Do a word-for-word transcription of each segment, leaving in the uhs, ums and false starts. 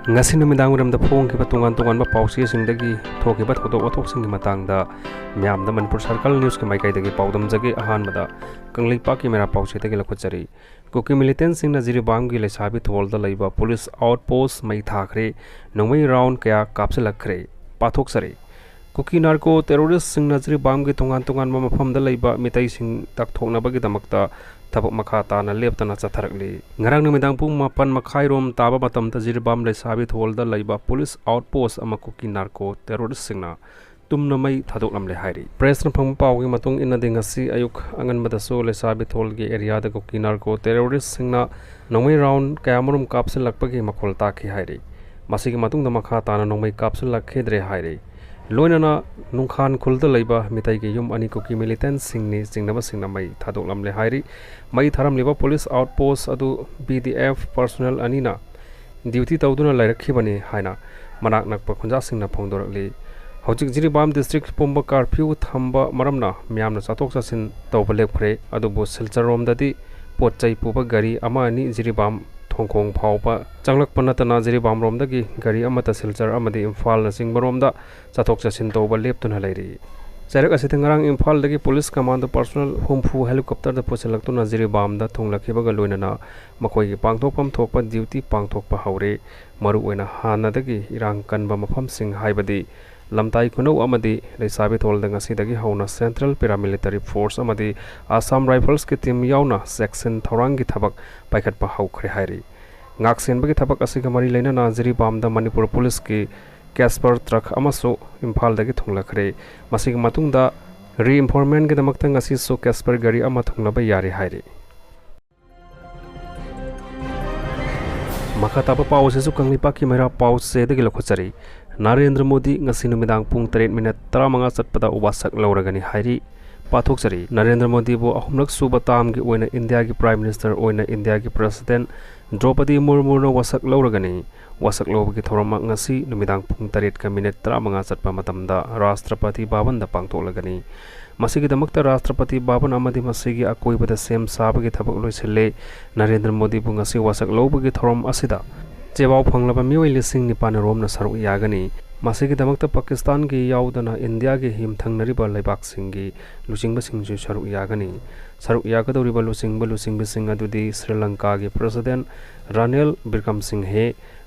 ꯉꯁꯤ ꯅꯨꯃꯤꯗꯥꯡ ꯋꯥꯏꯔꯝꯗ ꯐꯣꯡꯈꯤꯕ ꯇꯣꯉꯥꯟ ꯇꯣꯉꯥꯟꯕ ꯄꯥꯎꯆꯦꯁꯤꯡꯗꯒꯤ ꯊꯣꯛꯈꯤꯕ ꯊꯧꯗꯣꯛ ꯋꯥꯊꯣꯛꯁꯤꯡꯒꯤ ꯃꯇꯥꯡꯗ ꯃꯤꯌꯥꯝꯗ ꯃꯅꯤꯄꯨꯔ ꯁꯔꯀꯜ ꯅ꯭ꯌꯨꯁꯀꯤ ꯃꯥꯏꯀꯩꯗꯒꯤ ꯄꯥꯎꯗꯝꯖꯒꯦ꯫ ꯑꯍꯥꯟꯕꯗ ꯀꯪꯂꯩꯄꯥꯛꯀꯤ ꯃꯩꯔꯥ ꯄꯥꯎꯆꯦꯗꯒꯤ ꯂꯧꯈꯠꯆꯔꯤ꯫ ꯀꯨꯀꯤ ꯃꯤꯂꯤꯇꯦꯟꯁꯤꯡꯅ ꯖꯤꯔꯤꯕꯥꯝꯒꯤ ꯂꯩꯁꯥꯕꯤ ꯊꯣꯜꯗ ꯂꯩꯕ ꯄꯨꯂꯤꯁ ꯑꯥꯎꯠꯄꯣꯁ ꯃꯩ ꯊꯥꯈ꯭ꯔꯦ꯫ ꯅꯣꯡꯃꯩ ꯔꯥꯎꯟ ꯀꯌꯥ ꯀꯥꯞꯁꯤꯜꯂꯛꯈ꯭ꯔꯦ꯫ ꯄꯥꯊꯣꯛꯆꯔꯤ꯫ ꯀꯨꯀꯤ ꯅꯥꯔꯀꯣ ꯇꯦꯔꯣꯔꯤꯁꯁꯤꯡꯅ ꯖꯤꯔꯤꯕꯥꯝꯒꯤ ꯇꯣꯉꯥꯟ ꯇꯣꯉꯥꯟꯕ ꯃꯐꯝꯗ ꯂꯩꯕ ꯃꯤꯇꯩꯁꯤꯡ ꯇꯛꯊꯣꯛꯅꯕꯒꯤꯗꯃꯛꯇ ꯊꯕꯛ ꯃꯈꯥ ꯇꯥꯅ ꯂꯦꯞꯇꯅ ꯆꯠꯊꯔꯛꯂꯤ꯫ ꯉꯔꯥꯡ ꯅꯨꯃꯤꯗꯥꯡ ꯄꯨꯡ ꯃꯥꯄꯟ ꯃꯈꯥꯏꯔꯣꯝ ꯇꯥꯕ ꯃꯇꯝꯗ ꯖꯤꯔꯤꯕꯥꯝ ꯂꯩꯁꯥꯕꯤ ꯊꯣꯜꯗ ꯂꯩꯕ ꯄꯨꯂꯤꯁ ꯑꯥꯎꯠꯄꯣꯁ ꯑꯃ ꯀꯨꯀꯤ ꯅꯥꯔꯀꯣ ꯇꯦꯔꯣꯔꯤꯁꯁꯤꯡꯅ ꯇꯨꯝꯅ ꯃꯩ ꯊꯥꯗꯣꯛꯂꯝꯂꯦ ꯍꯥꯏꯔꯤ꯫ ꯄ꯭ꯔꯦꯁꯅ ꯐꯪꯕ ꯄꯥꯎꯒꯤ ꯃꯇꯨꯡ ꯏꯟꯅꯗꯤ, ꯉꯁꯤ ꯑꯌꯨꯛ ꯑꯉꯟꯕꯗꯁꯨ ꯂꯩꯁꯥꯕꯤ ꯊꯣꯜꯒꯤ ꯑꯦꯔꯤꯌꯥꯗ ꯀꯨꯀꯤ ꯅꯥꯔꯀꯣ ꯇꯦꯔꯣꯔꯤꯁꯁꯤꯡꯅ ꯅꯣꯡꯃꯩ ꯔꯥꯎꯟ ꯀꯌꯥꯃꯔꯨꯝ ꯀꯥꯞꯁꯤꯜꯂꯛꯄꯒꯤ ꯃꯈꯣꯜ ꯇꯥꯈꯤ ꯍꯥꯏꯔꯤ꯫ ꯃꯁꯤꯒꯤ ꯃꯇꯨꯡꯗ ꯃꯈꯥ ꯇꯥꯅ ꯅꯣꯡꯃꯩ ꯀꯥꯞꯁꯤꯜꯂꯛꯈꯤꯗ꯭ꯔꯦ ꯍꯥꯏꯔꯤ꯫ ꯂꯣꯏꯅꯅ ꯅꯨꯡꯈꯥꯟ ꯈꯨꯜꯗ ꯂꯩꯕ ꯃꯤꯇꯩꯒꯤ ꯌꯨꯝ ꯑꯅꯤ ꯀꯨꯀꯤ ꯃꯤꯂꯤꯇꯦꯟꯁꯤꯡꯅꯤ ꯆꯤꯡꯅꯕꯁꯤꯡꯅ ꯃꯩ ꯊꯥꯗꯣꯛꯂꯝꯂꯦ ꯍꯥꯏꯔꯤ꯫ ꯃꯩ ꯊꯥꯔꯝꯂꯤꯕ ꯄꯨꯂꯤꯁ ꯑꯥꯎꯠꯄꯣꯁ ꯑꯗꯨ ꯕꯤ ꯗꯤ ꯑꯦꯐ ꯄꯔꯁꯣꯅꯦꯜ ꯑꯅꯤꯅ ꯗ꯭ꯌꯨꯇꯤ ꯇꯧꯗꯨꯅ ꯂꯩꯔꯛꯈꯤꯕꯅꯤ ꯍꯥꯏꯅ ꯃꯅꯥꯛ ꯅꯛꯄ ꯈꯨꯟꯖꯥꯁꯤꯡꯅ ꯐꯣꯡꯗꯣꯔꯛꯂꯤ꯫ ꯍꯧꯖꯤꯛ ꯖꯤꯔꯤꯕꯥꯝ ꯗꯤꯁꯇ꯭ꯔꯤꯛ ꯄꯨꯝꯕ ꯀꯥꯔꯐ꯭ꯌꯨ ꯊꯝꯕ ꯃꯔꯝꯅ ꯃꯤꯌꯥꯝꯅ ꯆꯠꯊꯣꯛ ꯆꯠꯁꯤꯟ ꯇꯧꯕ ꯂꯦꯞꯈ꯭ꯔꯦ꯫ ꯑꯗꯨꯕꯨ ꯁꯤꯜꯆꯔꯔꯣꯝꯗꯗꯤ ꯄꯣꯠ ꯆꯩ ꯄꯨꯕ ꯒꯥꯔꯤ ꯑꯃ ꯑꯅꯤ ꯖꯤꯔꯤꯕꯥꯝ ꯊꯣꯡꯈꯣꯡ ꯐꯥꯎꯕ ꯆꯪꯂꯛꯄ ꯅꯠꯇꯅ ꯖꯤꯔꯤꯕꯥꯝꯔꯣꯝꯗꯒꯤ ꯒꯥꯔꯤ ꯑꯃꯠꯇ ꯁꯤꯜꯆꯔ ꯑꯃꯗꯤ ꯏꯝꯐꯥꯜꯅꯆꯤꯡꯕꯔꯣꯝꯗ ꯆꯠꯊꯣꯛ ꯆꯠꯁꯤꯟ ꯇꯧꯕ ꯂꯦꯞꯇꯨꯅ ꯂꯩꯔꯤ꯫ ꯆꯩꯔꯛ ꯑꯁꯤꯗ ꯉꯔꯥꯡ ꯏꯝꯐꯥꯜꯗꯒꯤ ꯄꯨꯂꯤꯁ ꯀꯃꯥꯟꯗꯣ ꯄꯔꯁꯣꯅꯦꯜ ꯍꯨꯝꯐꯨ ꯍꯦꯂꯤꯀꯣꯞꯇꯔꯗ ꯄꯨꯁꯤꯜꯂꯛꯇꯨꯅ ꯖꯤꯔꯤꯕꯥꯝꯗ ꯊꯨꯡꯂꯛꯈꯤꯕꯒ ꯂꯣꯏꯅꯅ ꯃꯈꯣꯏꯒꯤ ꯄꯥꯡꯊꯣꯛꯐꯝ ꯊꯣꯛꯄ ꯗ꯭ꯌꯨꯇꯤ ꯄꯥꯡꯊꯣꯛꯄ ꯍꯧꯔꯦ꯫ ꯃꯔꯨꯑꯣꯏꯅ ꯍꯥꯟꯅꯗꯒꯤ ꯏꯔꯥꯡ ꯀꯟꯕ ꯃꯐꯝꯁꯤꯡ ꯍꯥꯏꯕꯗꯤ ꯂꯝꯇꯥꯏ ꯈꯨꯅꯧ ꯑꯃꯗꯤ ꯂꯩꯁꯥꯕꯤ ꯊꯣꯜꯗ ꯉꯁꯤꯗꯒꯤ ꯍꯧꯅ ꯁꯦꯟꯇ꯭ꯔꯦꯜ ꯄꯦꯔꯥꯃꯤꯂꯤꯇꯔꯤ ꯐꯣꯔꯁ ꯑꯃꯗꯤ ꯑꯁꯥꯝ ꯔꯥꯏꯐꯜꯁꯀꯤ ꯇꯤꯝ ꯌꯥꯎꯅ ꯆꯦꯛꯁꯤꯟ ꯊꯧꯔꯥꯡꯒꯤ ꯊꯕꯛ ꯄꯥꯏꯈꯠꯄ ꯍꯧꯈ꯭ꯔꯦ ꯍꯥꯏꯔꯤ꯫ ꯉꯥꯛꯁꯦꯟꯕꯒꯤ ꯊꯕꯛ ꯑꯁꯤꯒ ꯃꯔꯤ ꯂꯩꯅꯅ ꯖꯤꯔꯤꯕꯥꯝꯗ ꯃꯅꯤꯄꯨꯔ ꯄꯨꯂꯤꯁꯀꯤ ꯀꯦꯁꯄꯔ ꯇ꯭ꯔꯛ ꯑꯃꯁꯨ ꯏꯝꯐꯥꯜꯗꯒꯤ ꯊꯨꯡꯂꯈ꯭ꯔꯦ꯫ ꯃꯁꯤꯒꯤ ꯃꯇꯨꯡꯗ ꯔꯤꯏꯟꯐꯣꯔꯁꯃꯦꯟꯒꯤꯗꯃꯛꯇ ꯉꯁꯤꯁꯨ ꯀꯦꯁꯄꯔ ꯒꯥꯔꯤ ꯑꯃ ꯊꯨꯡꯂꯕ ꯌꯥꯔꯦ ꯍꯥꯏꯔꯤ꯫ ꯃꯈꯥ ꯇꯥꯕ ꯄꯥꯎ ꯑꯁꯤꯁꯨ ꯀꯪꯂꯩꯄꯥꯛꯀꯤ ꯃꯩꯔꯥ ꯄꯥꯎꯆꯦꯗꯒꯤ ꯂꯧꯈꯠꯆꯔꯤ꯫ ꯅꯔꯦꯟꯗ꯭ꯔ ꯃꯣꯗꯤ ꯉꯁꯤ ꯅꯨꯃꯤꯗꯥꯡ ꯄꯨꯡ ꯇꯔꯦꯠ ꯃꯤꯅꯠ ꯇꯔꯥꯃꯉꯥ ꯆꯠꯄꯗ ꯋꯥꯁꯛ ꯂꯧꯔꯒꯅꯤ ꯍꯥꯏꯔꯤ꯫ ꯄꯥꯊꯣꯛꯆꯔꯤ꯫ ꯅꯔꯦꯟꯗ꯭ꯔ ꯃꯣꯗꯤꯕꯨ ꯑꯍꯨꯝꯂꯛ ꯁꯨꯕ ꯇꯥꯝꯒꯤ ꯑꯣꯏꯅ ꯏꯟꯗꯤꯌꯥꯒꯤ ꯄ꯭ꯔꯥꯏꯝ ꯃꯤꯅꯤꯁꯇꯔ ꯑꯣꯏꯅ ꯏꯟꯗꯤꯌꯥꯒꯤ ꯄ꯭ꯔꯦꯁꯤꯗꯦꯟꯠ ꯗ꯭ꯔꯧꯄꯗꯤ ꯃꯨꯔꯃꯨꯅ ꯋꯥꯁꯛ ꯂꯧꯔꯒꯅꯤ꯫ ꯋꯥꯁꯛ ꯂꯧꯕꯒꯤ ꯊꯧꯔꯝ ꯉꯁꯤ ꯅꯨꯃꯤꯗꯥꯡ ꯄꯨꯡ ꯇꯔꯦꯠꯀ ꯃꯤꯅꯤꯠ ꯇꯔꯥꯃꯉꯥ ꯆꯠꯄ ꯃꯇꯝꯗ ꯔꯥꯁꯇ꯭ꯔꯄꯇꯤ ꯚꯕꯟꯗ ꯄꯥꯡꯊꯣꯛꯂꯒꯅꯤ꯫ ꯃꯁꯤꯒꯤꯗꯃꯛꯇ ꯔꯥꯁꯇ꯭ꯔꯄꯇꯤ ꯚꯕꯟ ꯑꯃꯗꯤ ꯃꯁꯤꯒꯤ ꯑꯀꯣꯏꯕꯗ ꯁꯦꯝ ꯁꯥꯕꯒꯤ ꯊꯕꯛ ꯂꯣꯏꯁꯤꯜꯂꯦ꯫ ꯅꯔꯦꯟꯗ꯭ꯔ ꯃꯣꯗꯤꯕꯨ ꯉꯁꯤ ꯋꯥꯁꯛ ꯂꯧꯕꯒꯤ ꯊꯧꯔꯝ ꯑꯁꯤꯗ ꯆꯦꯋꯥꯎ ꯐꯪꯂꯕ ꯃꯤꯑꯣꯏ ꯂꯤꯁꯤꯡ ꯅꯤꯄꯥꯟ ꯔꯣꯝꯅ ꯁꯔꯨꯛ ꯌꯥꯒꯅꯤ꯫ ꯃꯁꯤꯒꯤꯗꯃꯛꯇ ꯄꯥꯀꯤꯁꯇꯥꯟꯒꯤ ꯌꯥꯎꯗꯅ ꯏꯟꯗꯤꯌꯥꯒꯤ ꯌꯨꯝꯊꯪꯅꯔꯤꯕ ꯂꯩꯕꯥꯛꯁꯤꯡꯒꯤ ꯂꯨꯆꯤꯡꯕꯁꯤꯡꯁꯨ ꯁꯔꯨꯛ ꯌꯥꯒꯅꯤ꯫ ꯁꯔꯨꯛ ꯌꯥꯒꯗꯧꯔꯤꯕ ꯂꯨꯆꯤꯡꯕ ꯂꯨꯆꯤꯡꯕꯤꯁꯤꯡ ꯑꯗꯨꯗꯤ ꯁ꯭ꯔꯤ ꯂꯪꯀꯥꯒꯤ ꯄ꯭ꯔꯁꯤꯗꯦꯟ ꯔꯥꯅꯤꯜ ꯕꯤꯀ꯭ꯔꯝꯁꯤꯡꯍꯦ,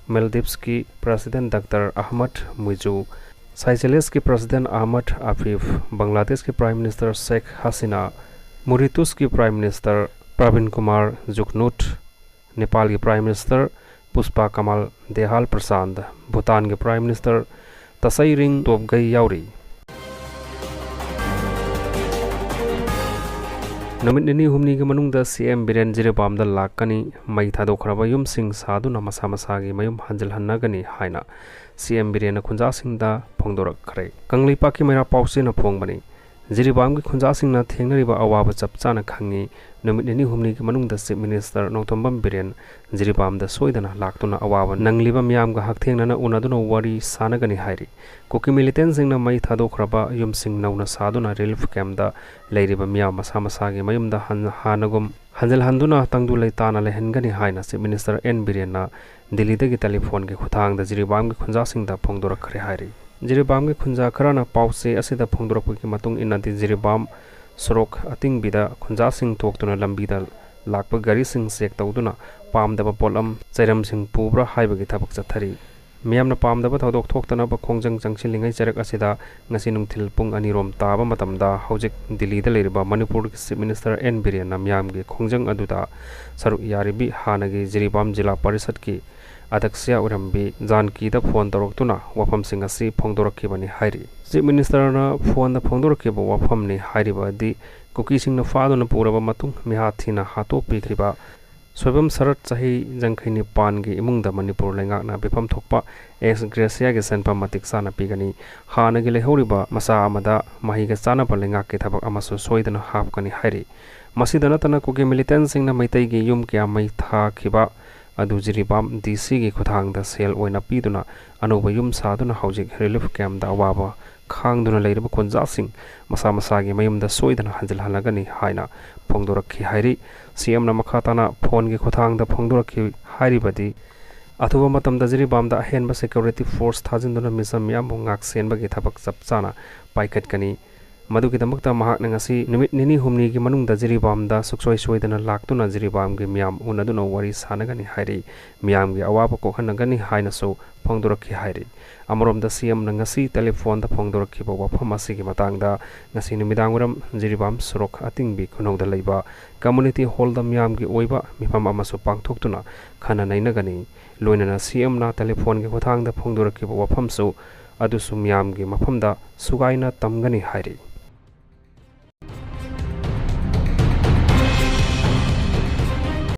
ꯃꯦꯜꯗꯤꯞꯁꯀꯤ ꯄ꯭ꯔꯁꯤꯗꯦꯟ ꯗꯥꯛꯇꯔ ꯑꯍꯃꯗ ꯃꯨꯏꯖꯨ, ꯁꯥꯏꯁꯦꯂꯦꯁꯀꯤ ꯄ꯭ꯔꯁꯤꯗꯦꯟ ꯑꯍꯃꯗ ꯑꯐꯤꯐ, ꯕꯪꯒ꯭ꯂꯥꯗꯦꯁꯀꯤ ꯄ꯭ꯔꯥꯏꯝ ꯃꯤꯅꯤꯁꯇꯔ ꯁꯦꯈ ꯍꯁꯤꯅꯥ, ꯃꯣꯔꯤꯇꯨꯁꯀꯤ ꯄ꯭ꯔꯥꯏꯝ ꯃꯤꯅꯤꯁꯇꯔ ꯄ꯭ꯔꯕꯤꯟ ꯀꯨꯃꯥꯔ ꯖꯨꯒꯅꯨꯊ, ꯅꯦꯄꯥꯜꯒꯤ ꯄ꯭ꯔꯥꯏꯝ ꯃꯤꯅꯤꯁꯇꯔ ꯄꯨꯁꯄꯥ ꯀꯃꯥꯜ ꯗꯦꯍꯥꯜ ꯄ꯭ꯔꯁꯥꯟꯗ, ꯚꯨꯇꯥꯟꯒꯤ ꯄ꯭ꯔꯥꯏꯝ ꯃꯤꯅꯤꯁꯇꯔ ꯇꯁꯩꯔꯤꯡ ꯇꯣꯞꯒꯩ ꯌꯥꯎꯔꯤ꯫ ꯅꯨꯃꯤꯠ ꯅꯤꯅꯤ ꯍꯨꯝꯅꯤꯒꯤ ꯃꯅꯨꯡꯗ ꯁꯤ ꯑꯦꯝ ꯕꯤꯔꯦꯟ ꯖꯤꯔꯤꯕꯥꯝꯗ ꯂꯥꯛꯀꯅꯤ꯫ ꯃꯩ ꯊꯥꯗꯣꯛꯈ꯭ꯔꯕ ꯌꯨꯝꯁꯤꯡ ꯁꯥꯗꯨꯅ ꯃꯁꯥ ꯃꯁꯥꯒꯤ ꯃꯌꯨꯝ ꯍꯟꯖꯤꯜꯍꯟꯅꯒꯅꯤ ꯍꯥꯏꯅ ꯁꯤ ꯑꯦꯝ ꯕꯤꯔꯦꯟꯅ ꯈꯨꯟꯖꯥꯁꯤꯡꯗ ꯐꯣꯡꯗꯣꯔꯛꯈ꯭ꯔꯦ꯫ ꯀꯪꯂꯩꯄꯥꯛꯀꯤ ꯃꯩꯔꯥ ꯄꯥꯎꯆꯦꯅ ꯐꯣꯡꯕꯅꯤ꯫ ꯖꯤꯔꯤꯕꯥꯝꯒꯤ ꯈꯨꯟꯖꯥꯁꯤꯡꯅ ꯊꯦꯡꯅꯔꯤꯕ ꯑꯋꯥꯕ ꯆꯞ ꯆꯥꯅ ꯈꯪꯉꯤ꯫ ꯅꯨꯃꯤꯠ ꯅꯤꯅꯤ ꯍꯨꯝꯅꯤꯒꯤ ꯃꯅꯨꯡꯗ ꯆꯤꯐ ꯃꯤꯅꯤꯁꯇꯔ ꯅꯣꯡꯊꯣꯝꯕꯝ ꯕꯤꯔꯦꯟ ꯖꯤꯔꯤꯕꯥꯝꯗ ꯁꯣꯏꯗꯅ ꯂꯥꯛꯇꯨꯅ ꯑꯋꯥꯕ ꯅꯪꯂꯤꯕ ꯃꯤꯌꯥꯝꯒ ꯍꯛꯊꯦꯡꯅꯅ ꯎꯅꯗꯨꯅ ꯋꯥꯔꯤ ꯁꯥꯟꯅꯒꯅꯤ ꯍꯥꯏꯔꯤ꯫ ꯀꯨꯀꯤ ꯃꯤꯂꯤꯇꯦꯟꯁꯤꯡꯅ ꯃꯩ ꯊꯥꯗꯣꯛꯈ꯭ꯔꯕ ꯌꯨꯝꯁꯤꯡ ꯅꯧꯅ ꯁꯥꯗꯨꯅ ꯔꯤꯂꯤꯐ ꯀꯦꯝꯞꯇ ꯂꯩꯔꯤꯕ ꯃꯤꯌꯥꯝ ꯃꯁꯥ ꯃꯁꯥꯒꯤ ꯃꯌꯨꯝꯗ ꯍꯟ-, ꯍꯥꯟꯅꯒꯨꯝ ꯍꯟꯖꯤꯜꯍꯟꯗꯨꯅ ꯇꯪꯗꯨ ꯂꯩꯇꯥꯅ ꯂꯩꯍꯟꯒꯅꯤ ꯍꯥꯏꯅ ꯆꯤꯐ ꯃꯤꯅꯤꯁꯇꯔ ꯑꯦꯟ ꯕꯤꯔꯦꯟꯅ ꯗꯤꯜꯂꯤꯗꯒꯤ ꯇꯦꯂꯤꯐꯣꯟꯒꯤ ꯈꯨꯠꯊꯥꯡꯗ ꯖꯤꯔꯤꯕꯥꯝꯒꯤ ꯈꯨꯟꯖꯥꯁꯤꯡꯗ ꯐꯣꯡꯗꯣꯔꯛꯈ꯭ꯔꯦ ꯍꯥꯏꯔꯤ꯫ ꯖꯤꯔꯤꯕꯥꯝꯒꯤ ꯈꯨꯟꯖꯥ ꯈꯔꯅ ꯄꯥꯎꯆꯦ ꯑꯁꯤꯗ ꯐꯣꯡꯗꯣꯔꯛꯄꯒꯤ ꯃꯇꯨꯡ ꯏꯟꯅꯗꯤ, ꯖꯤꯔꯤꯕꯥꯝ ꯁꯣꯔꯣꯛ ꯑꯇꯤꯡꯕꯤꯗ ꯈꯨꯟꯖꯥꯁꯤꯡ ꯊꯣꯛꯇꯨꯅ ꯂꯝꯕꯤꯗ ꯂꯥꯛꯄ ꯒꯥꯔꯤꯁꯤꯡ ꯆꯦꯛ ꯇꯧꯗꯨꯅ ꯄꯥꯝꯗꯕ ꯄꯣꯠꯂꯝ ꯆꯩꯔꯝꯁꯤꯡ ꯄꯨꯕ꯭ꯔꯥ ꯍꯥꯏꯕꯒꯤ ꯊꯕꯛ ꯆꯠꯊꯔꯤ꯫ ꯃꯤꯌꯥꯝꯅ ꯄꯥꯝꯗꯕ ꯊꯧꯗꯣꯛ ꯊꯣꯛꯇꯅꯕ ꯈꯣꯡꯖꯪ ꯆꯪꯁꯤꯜꯂꯤꯉꯩ ꯆꯔꯛ ꯑꯁꯤꯗ ꯉꯁꯤ ꯅꯨꯡꯊꯤꯜ ꯄꯨꯡ ꯑꯅꯤ ꯔꯣꯝ ꯇꯥꯕ ꯃꯇꯝꯗ ꯍꯧꯖꯤꯛ ꯗꯤꯜꯂꯤꯗ ꯂꯩꯔꯤꯕ ꯃꯅꯤꯄꯨꯔꯒꯤ ꯆꯤꯐ ꯃꯤꯅꯤꯁꯇꯔ ꯑꯦꯟ ꯕꯤꯔꯦꯟꯅ ꯃꯤꯌꯥꯝꯒꯤ ꯈꯣꯡꯖꯪ ꯑꯗꯨꯗ ꯁꯔꯨꯛ ꯌꯥꯔꯤꯕꯤ ꯍꯥꯟꯅꯒꯤ ꯖꯤꯔꯤꯕꯥꯝ ꯖꯤꯂꯥ ꯄꯔꯤꯁꯠꯀꯤ ꯑꯗꯛꯁꯤꯌꯥ ꯑꯣꯏꯔꯝꯕꯤ ꯖꯥꯟꯀꯤꯗ ꯐꯣꯟ ꯇꯧꯔꯛꯇꯨꯅ ꯋꯥꯐꯝꯁꯤꯡ ꯑꯁꯤ ꯐꯣꯡꯗꯣꯔꯛꯈꯤꯕꯅꯤ ꯍꯥꯏꯔꯤ꯫ ꯆꯤꯐ ꯃꯤꯅꯤꯁꯇꯔꯅ ꯐꯣꯟꯗ ꯐꯣꯡꯗꯣꯔꯛꯈꯤꯕ ꯋꯥꯐꯝꯅꯤ ꯍꯥꯏꯔꯤꯕꯗꯤ, ꯀꯨꯀꯤꯁꯤꯡꯅ ꯐꯥꯗꯨꯅ ꯄꯨꯔꯕ ꯃꯇꯨꯡ ꯃꯤꯍꯥꯠ ꯊꯤꯅ ꯍꯥꯠꯇꯣꯛꯄꯤꯈꯤꯕ ꯁꯣꯏꯕꯝ ꯁꯔꯠ, ꯆꯍꯤ ꯌꯥꯡꯈꯩ ꯅꯤꯄꯥꯟꯒꯤ ꯏꯃꯨꯡꯗ ꯃꯅꯤꯄꯨꯔ ꯂꯩꯉꯥꯛꯅ ꯄꯤꯐꯝ ꯊꯣꯛꯄ ꯑꯦꯛꯁ ꯒ꯭ꯔꯦꯁꯤꯌꯥꯒꯤ ꯁꯦꯟꯐꯝ ꯃꯇꯤꯛ ꯆꯥꯅ ꯄꯤꯒꯅꯤ꯫ ꯍꯥꯟꯅꯒꯤ ꯂꯩꯍꯧꯔꯤꯕ ꯃꯆꯥ ꯑꯃꯗ ꯃꯍꯩꯒ ꯆꯥꯟꯅꯕ ꯂꯩꯉꯥꯛꯀꯤ ꯊꯕꯛ ꯑꯃꯁꯨ ꯁꯣꯏꯗꯅ ꯍꯥꯞꯀꯅꯤ ꯍꯥꯏꯔꯤ꯫ ꯃꯁꯤꯗ ꯅꯠꯇꯅ ꯀꯨꯀꯤ ꯃꯤꯂꯤꯇꯦꯟꯁꯤꯡꯅ ꯃꯩꯇꯩꯒꯤ ꯌꯨꯝ ꯀꯌꯥ ꯃꯩ ꯊꯥꯈꯤꯕ ꯑꯗꯨ ꯖꯤꯔꯤꯕꯥꯝ ꯗꯤ ꯁꯤꯒꯤ ꯈꯨꯠꯊꯥꯡꯗ ꯁꯦꯜ ꯑꯣꯏꯅ ꯄꯤꯗꯨꯅ ꯑꯅꯧꯕ ꯌꯨꯝ ꯁꯥꯗꯨꯅ ꯍꯧꯖꯤꯛ ꯔꯤꯂꯤꯐ ꯀꯦꯝꯞꯇ ꯑꯋꯥꯕ ꯈꯥꯡꯗꯨꯅ ꯂꯩꯔꯤꯕ ꯈꯨꯟꯖꯥꯁꯤꯡ ꯃꯁꯥ ꯃꯁꯥꯒꯤ ꯃꯌꯨꯝꯗ ꯁꯣꯏꯗꯅ ꯍꯟꯖꯤꯜꯍꯜꯂꯒꯅꯤ ꯍꯥꯏꯅ ꯐꯣꯡꯗꯣꯔꯛꯈꯤ ꯍꯥꯏꯔꯤ꯫ ꯁꯤ ꯑꯦꯝꯅ ꯃꯈꯥ ꯇꯥꯅ ꯐꯣꯟꯒꯤ ꯈꯨꯠꯊꯥꯡꯗ ꯐꯣꯡꯗꯣꯔꯛꯈꯤ ꯍꯥꯏꯔꯤꯕꯗꯤ, ꯑꯊꯨꯕ ꯃꯇꯝꯗ ꯖꯤꯔꯤꯕꯥꯝꯗ ꯑꯍꯦꯟꯕ ꯁꯦꯀ꯭ꯌꯨꯔꯤꯇꯤ ꯐꯣꯔꯁ ꯊꯥꯖꯤꯟꯗꯨꯅ ꯃꯤꯆꯝ ꯃꯤꯌꯥꯝꯕꯨ ꯉꯥꯛ ꯁꯦꯟꯕꯒꯤ ꯊꯕꯛ ꯆꯞ ꯆꯥꯅ ꯄꯥꯏꯈꯠꯀꯅꯤ꯫ ꯃꯗꯨꯒꯤꯗꯃꯛꯇ ꯃꯍꯥꯛꯅ ꯉꯁꯤ ꯅꯨꯃꯤꯠ ꯅꯤꯅꯤ ꯍꯨꯝꯅꯤꯒꯤ ꯃꯅꯨꯡꯗ ꯖꯤꯔꯤꯕꯥꯝꯗ ꯁꯨꯡꯁꯣꯏ ꯁꯣꯏꯗꯅ ꯂꯥꯛꯇꯨꯅ ꯖꯤꯔꯤꯕꯥꯝꯒꯤ ꯃꯤꯌꯥꯝ ꯎꯅꯗꯨꯅ ꯋꯥꯔꯤ ꯁꯥꯟꯅꯒꯅꯤ ꯍꯥꯏꯔꯤ꯫ ꯃꯤꯌꯥꯝꯒꯤ ꯑꯋꯥꯕ ꯀꯣꯛꯍꯟꯅꯒꯅꯤ ꯍꯥꯏꯅꯁꯨ ꯐꯣꯡꯗꯣꯔꯛꯈꯤ ꯍꯥꯏꯔꯤ꯫ ꯑꯃꯔꯣꯝꯗ ꯁꯤ ꯑꯦꯝꯅ ꯉꯁꯤ ꯇꯦꯂꯤꯐꯣꯟꯗ ꯐꯣꯡꯗꯣꯔꯛꯈꯤꯕ ꯋꯥꯐꯝ ꯑꯁꯤꯒꯤ ꯃꯇꯥꯡꯗ ꯉꯁꯤ ꯅꯨꯃꯤꯗꯥꯡꯋꯥꯏꯔꯝ ꯖꯤꯔꯤꯕꯥꯝ ꯁꯣꯔꯣꯛ ꯑꯇꯤꯡꯕꯤ ꯈꯨꯅꯧꯗ ꯂꯩꯕ ꯀꯝꯃ꯭ꯌꯨꯅꯤꯇꯤ ꯍꯣꯜꯗ ꯃꯤꯌꯥꯝꯒꯤ ꯑꯣꯏꯕ ꯃꯤꯐꯝ ꯑꯃꯁꯨ ꯄꯥꯡꯊꯣꯛꯇꯨꯅ ꯈꯟꯅ ꯅꯩꯅꯒꯅꯤ꯫ ꯂꯣꯏꯅꯅ ꯁꯤ ꯑꯦꯝꯅ ꯇꯦꯂꯤꯐꯣꯟꯒꯤ ꯈꯨꯠꯊꯥꯡꯗ ꯐꯣꯡꯗꯣꯔꯛꯈꯤꯕ ꯋꯥꯐꯝꯁꯨ ꯑꯗꯨꯁꯨ ꯃꯤꯌꯥꯝꯒꯤ ꯃꯐꯝꯗ ꯁꯨꯒꯥꯏꯅ ꯇꯝꯒꯅꯤ ꯍꯥꯏꯔꯤ꯫